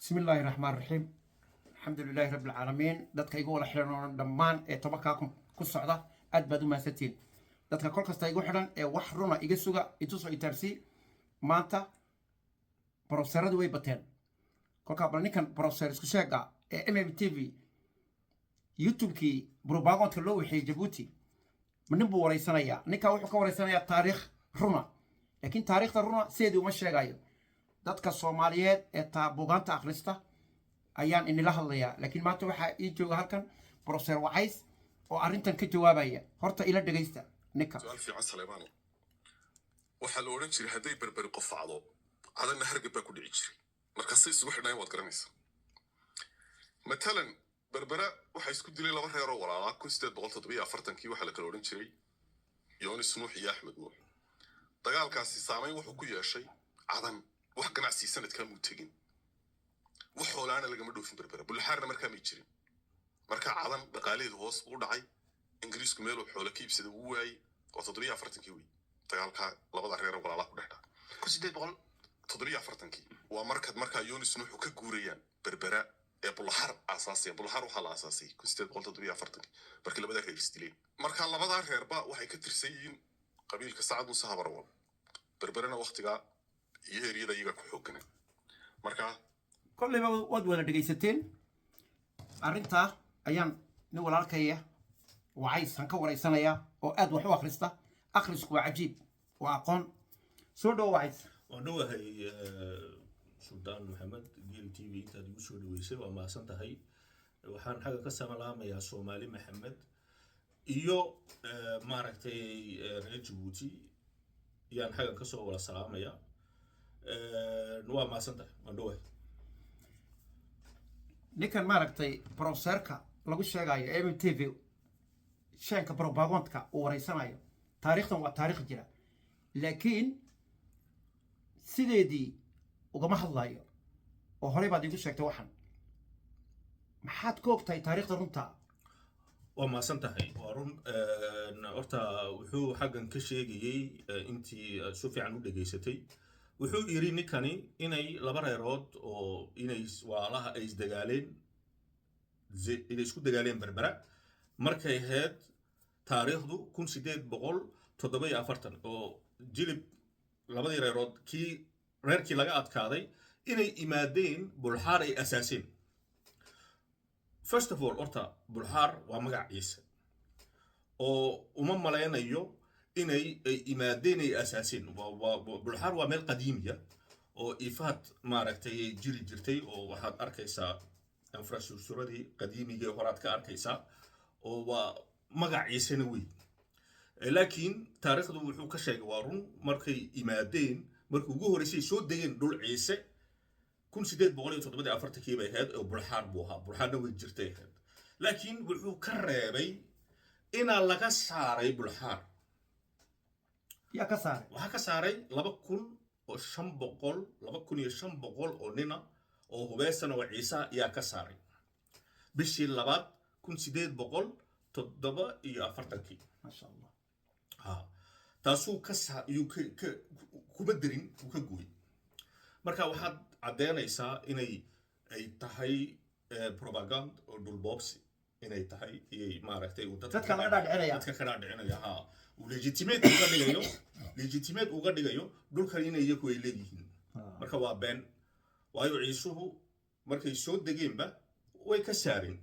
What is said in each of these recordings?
Bismi illaahi raxmaan raxiim, alxamdu lilaahi rabbi alcaalamiin. Dadka igu wada xidhan oo dhammaan ee 10-kaa kun ku socda, aad baad u mahadsantihiin. Dadka kol kasta igu xidhan ee wax runa iga suga, itusoo itaarsii. Maanta brofeseradu way bateen. Kolkaa bal ninkan brofeser isku sheega ee MMTV YouTube-kii propagandka loo waxeeyey Jabuuti, ma nin buu wareysanayaa? Ninkaa wuxuu ka wareysanayaa taariikh runa, laakiin taariikhda runa sideedii uma sheegayo. Dadka Soomaaliyeed ee taa buugaanta akhrista ayaan inila hadlayaa, laakiin maanta waxaa ii jooga halkan Professor Wacays oo arrintan ka jawaabaya. Horta ila dhegaysta ninka. Su-aal fiican, Saleemaano. Waxaa la odhan jiray hadday Berberi qofacdo, Cadanna hargab baa ku dhici jiray. Markaasay isugu xidhnaayeen, waad garanaysaa. Matalan, Berbera waxaa isku dilay laba reer oo walaalaa 1847-kii. Waxaa la kala odhan jiray Yoonis Nuux iyo Axmed Nuux. Dagaalkaasi saamayn wuxuu ku yeeshay Cadan. Wax ganacsi sanadkaa muu tegin, wax xoolaana lagama dhoofin Berbera, Bullaxaarna markaa may jirin. Marka Cadan dhaqaalaheedu hoos buu dhacay. Ingiriisku meeluu xoolo ka iibsaday wuu waayey. Waa 47-kii wey dagaalkaa labada reer walaalaa ku dhex dhaca. 1800 47-kii waa markaad markaa Yonis Nuuxu ka guurayaan Berbera ee Bulaxar aasaasaya. Bulaxar waxaa la aasaasay 1847-kii, markii labadaa reer isdileen. Marka labadaa reerba waxay ka tirsan yihiin qabiilka Sacad Muuse Habarwal. Berberena waktigaa iyo eriyada iyagaa ku xoogana marka. Kolleyba waad wada dhegaysateen. Arrintaa ayaan nin walaalkaya Wacays han ka wareysanayaa oo aad wax u akhrista. Akhrisku waa cajiib, waa aqoon. Soo dhowo, Wacays. Waan dhowahay, Suldaan Maxamed. Geel TV intaad igu soo dhaweysay waa mahadsan tahay. Waxaan xagga ka salaamayaa Soomaali Maxamed iyo maaragtay reer Jabuuti yaan xaggan kasoo wada salaamaya. Waa mahadsan tahay, waan dhowahay. Ninkan maaragtay professorka lagu sheegayo MMTV sheenka propagandka uu wareysanayo, taariikhdan waa taariikh jira, laakiin sideedii ugama hadlayo. Oo horey baad iigu sheegtay waxan. Maxaad ka ogtahay taariikhda runta? Waa mahadsan tahay, waa run. Horta wuxuu xaggan ka sheegayey, intii si fiican u dhegaysatay, wuxuu yidhi ninkani inay laba reerood oo inay walaalaha ay isdagaaleen, inay isku dagaaleen Berbera markay ahayd taariikhdu 1847, oo jilib labadii reerood kii reerkii laga adkaaday inay imaadeen Bulxaar, ay asaaseen. First of all, horta Bulxaar waa magac Ciise oo uma malaynayo inay ay imaadeen, ay asaaseen. Bulxaar waa meel qadiimiya oo ifaad maaragtay ay jiri jirtay, oo waxaad arkaysaa infrastructuradii qadiimiga horaad ka arkaysaa, oo waa magac Ciisena wey. Laakiin taariikhdu wuxuu ka sheegay waa run. Markay imaadeen, markii ugu horreysay soo degeen dhul Ciise 1847-kii bay ahayd, oo Bulxaar buu ahaa. Bulxaarna way jirtay ahayd, laakiin wuxuu ka reebay inaa laga saaray Bulxaar. Yaa ka saaray? Waxaa ka saaray 2500, 2500 oo nina oo hubeysana oo Ciisa yaa ka saaray bishii labaad 1847-kii. Maasha Allah. Ha, taasuu ka saa yuu ka kuma dirin, uu ka gooyey. Marka waxaad caddeynaysaa inay ay tahay propagand oo dhulboobsi inay tahay iyay maaragtay uu Dadka laga dhaadhicinaya. Dadka ka dhaadhicinaya, ha, uu legitimate uga dhigayo, legitimate uga dhigayo dhulkan inay iyagu ay leeyihiin. Marka waa been, waayo Ciisuhu markay soo degeenba way ka saareen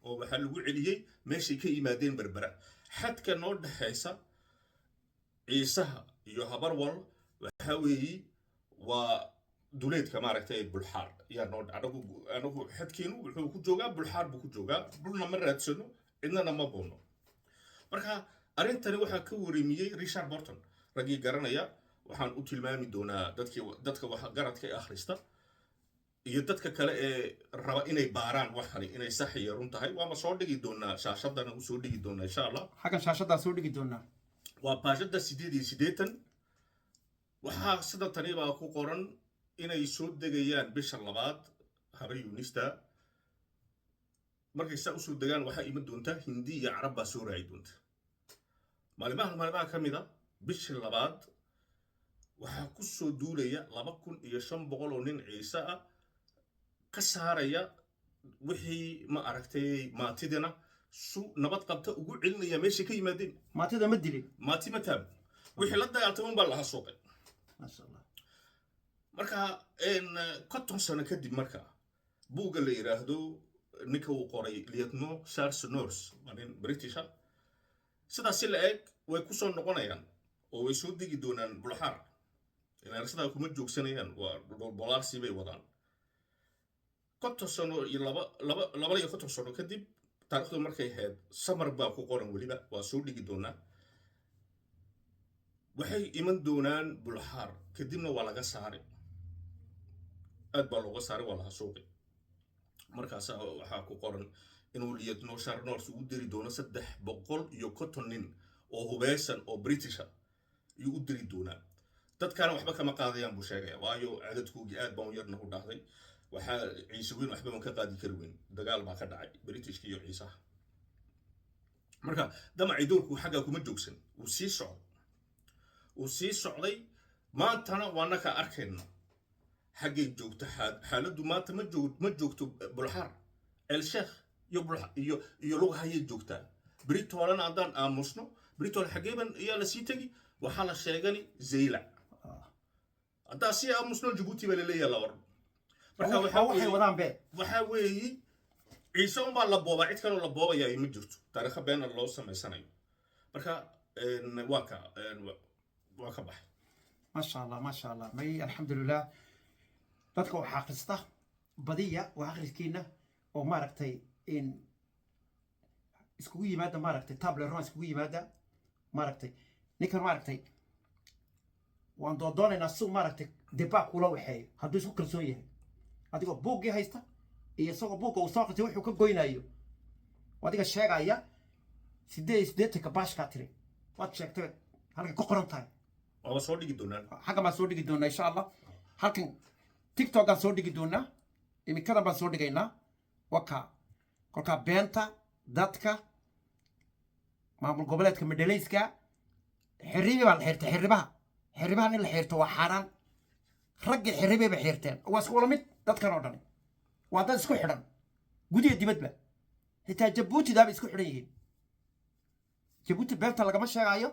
oo waxaa lagu celiyey meeshay ka yimaadeen, Berbera. Xadka noo dhexaysa Ciisaha iyo Habarwal waxaa weeyi waa duleedka maaragtay Bulxaar yaa noo. Anagu xadkeenu wuxuu ku joogaa Bulxaar buu ku joogaa. Dhulna ma raadsano, cidnana ma boono. Marka arrintani waxaa ka wareemiyey Richard Burton. Raggii garanaya waxaan u tilmaami doonaa dadkii, dadka wax garadka ee akhrista iyo dadka kale ee raba inay baaraan waxani inay sax iyo run tahay. Waama soo dhigi doonaa shaashadana, u soo dhigi doonaa insha Allah. Xaggan shaashadaa soo dhigi doonaa. Waa pageada 88. Waxaa sida tani baa ku qoran inay soo degayaan bisha labaad Habar Yunista. Markay saa usoo degaan, waxaa iman doonta Hindi iyo Carab baa soo raaci doonta. Maalimaha ka mid a bishii labaad waxaa ku soo duulaya 2500 oo nin Ciise ah. Ka saaraya wixii, ma aragtay, maatidina su nabad qabta ugu celinaya meeshay ka yimaadeen. Maatida ma dilin. Maati ma taab, wixii la dagaaltamay unbaa laha suuqay. Maasha Allah. Marka 50 sano kadib, marka buugga la yidhaahdo, ninka uu qoray Lieutenant Charles North, waa nin British ah. Sidaas si la eg way ku soo noqonayaan oo way soo degi doonaan Bulxaar. Ilaan sidaa kuma joogsanayaan, waa dhulbolaarsi bay wadaan. 50 sano iyo 52 sano kadib, taariikhdu markay ahayd samar baa ku qoran, weliba waa soo dhigi doonaa. Waxay iman doonaan Bulxaar, kadibna waa laga saaray, aad baa looga saaray, waa laha suuqi. Markaasa waxaa ku qoran inuu Lieutenant Charles North ugu diri doono 350 nin oo hubeysan oo British ah ayuu u diri doonaa. Dadkaana waxba kama qaadayaan buu sheegaya, waayo cadadkoogii aad baan u yarna u dhahday. Waxaa Ciise weyn waxba ban ka qaadi kari weyn. Dagaal baa ka dhacay Britishka iyo Ciisaha. Marka damacii doorku xaggaa kuma joogsan, wuu sii socday, wuu sii socday. Maantana waana ka arkayna xaggay joogto xaaladdu maanta. Ma joogto Bulxaar, El Sheekh iyo iyo Lugahayay joogtaa. Britoolana haddaan aamusno, Britool xaggeeban ayaa lasii tegi? Waxaa la sheegani Zaylac. Haddaa sii aamusno, Jabuuti baa laleeyaha la oran. Marka waxay wadaan be. Waxaa weeyi, Ciise unbaa la boobaa, cid kaloo la boobayaa ma jirto. Taariikha beena loo samaysanayo. Marka waa ka baxay. Maasha Allah, maasha Allah. May, alxamdulilah. Dadka wax akhrista badiya waa akhriskiina oo, maaragtay, in iskugu yimaada, maaragtay, table ronde iskugu yimaada. Maaragtay, ninkan, maaragtay, waan doodoonaynaa si, maaragtay, debaa kula waxeeyo hadduu isku kalsoon yahay, adigoo buuggii haysta iyo isagoo buugga uu soo akhristay wuxuu ka goynayo. Adiga sheegaya 88-ka baashkaa tiri, waad sheegtay halkay ku qoran tahay. Waaba soo dhigi doonaan. Xaggan baan soo dhigi doonaa, insha Allah. Halkan TikTokaan soo dhigi doonaa, iminkadan baan soo dhigaynaa. Waka kolkaa beenta dadka maamul goboleedka madhalayska xiribi baa la xirtay. Xiribaha, xiribahan in la xirto waa xaaraan. Raggii xiribay bay xirteen. Waa isku wala mid dadkan oo dhani, waa dad isku xidhan gudiya dibadba. Xitaa Jabuutidaabay isku xidhan yihiin. Jabuuti beenta lagama sheegaayo,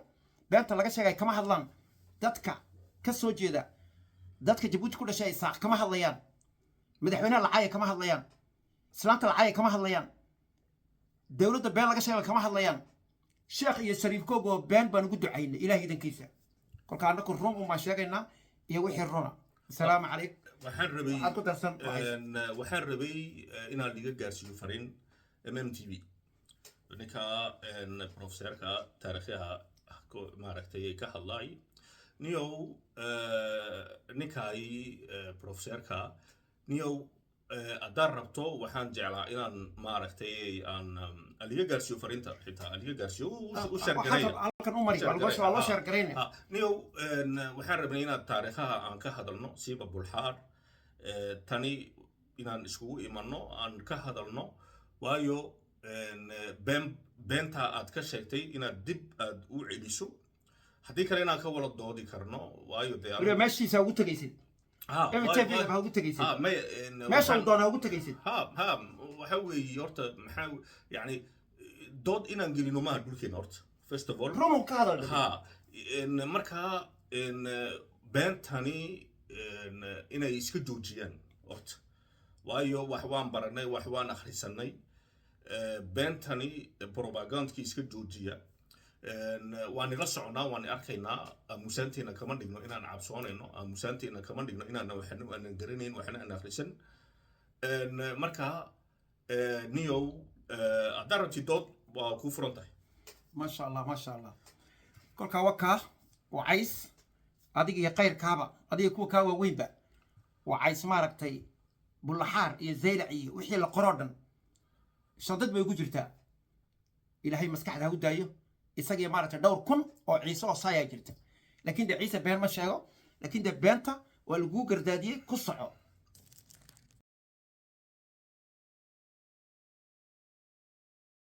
beenta laga sheegayo kama hadlaan. Dadka ka soo jeeda, dadka Jabuuti ku dhashay Isaaq kama hadlayaan. Madaxweynaha lacaaya kama hadlayaan, islaanta lacaaya kama hadlayaan, dowladda been laga sheega kama hadlayaan. Sheekh iyo shariifkoog oo been baan ugu ducaynay Ilaah idankiisa. Kolka annaku run un baan sheegaynaa iyo wixii runa. Asalaamu calaykum. Waxaan rabay waxaad ku darsan? Waxaan rabay inaan liga gaarsiiyo fariin MMTV, ninka professorka taariikhyaha maaragtay ka hadlay. Niyow, ninkaay professorka, niyow, haddaan rabto, waxaan jeclaa inaan, maaragtay, aan aliga gaarsiiyo fariinta, xitaa aliga gaarsiiyo u share gareeya. Halkan u mari, waa loo share garaynaya. Niyow, waxaan rabnay inaad taariikhaha aan ka hadalno, siiba Bulxaar tani, inaan iskugu imanno, aan ka hadalno, waayo been beentaa aad ka sheegtay inaad dib aad u celiso, haddii kale inaan ka wala doodi karno, waayo dee weliba meeshiisa ugu tegaysid. MTV ha ugu tegaysid. Maya. Meesha uu doona ugu tegaysid. Ha, waxa weeye horta, maxaa yani dood inaan gelino maaha dhulkeena horta, first of all. Run ka hadal. Ha, marka beentani inay iska joojiyaan horta, waayo wax waan baranay, wax waan akhrisanay. Beentani propagandkii iska joojiya. Waan ila soconaa, waan arkaynaa. Aamusaanteena kama dhigno inaan cabsoonayno, aamusaanteena kama dhigno inaan waxna aanan garanayn, waxna aan akhrisan. Marka niyow, haddaad rabtid dood, waa kuu furan tahay. Maasha Allah, maasha Allah. Kolkaa wakaa wacays, adiga iyo kayrkaaba, adiga kuwa kaa waaweynba wacays, maaragtay, Bullaxaar iyo Zaylac iyo wixii la qoroo dhan shandad bay ugu jirtaa. Ilaahay maskaxda ha u daayo isagii, maaragtay, dhowr kun oo Ciise oo saayaa jirta. Laakiin dee Ciise been ma sheego, laakiin dee beenta waa laguu gardaadiyey, ku soco.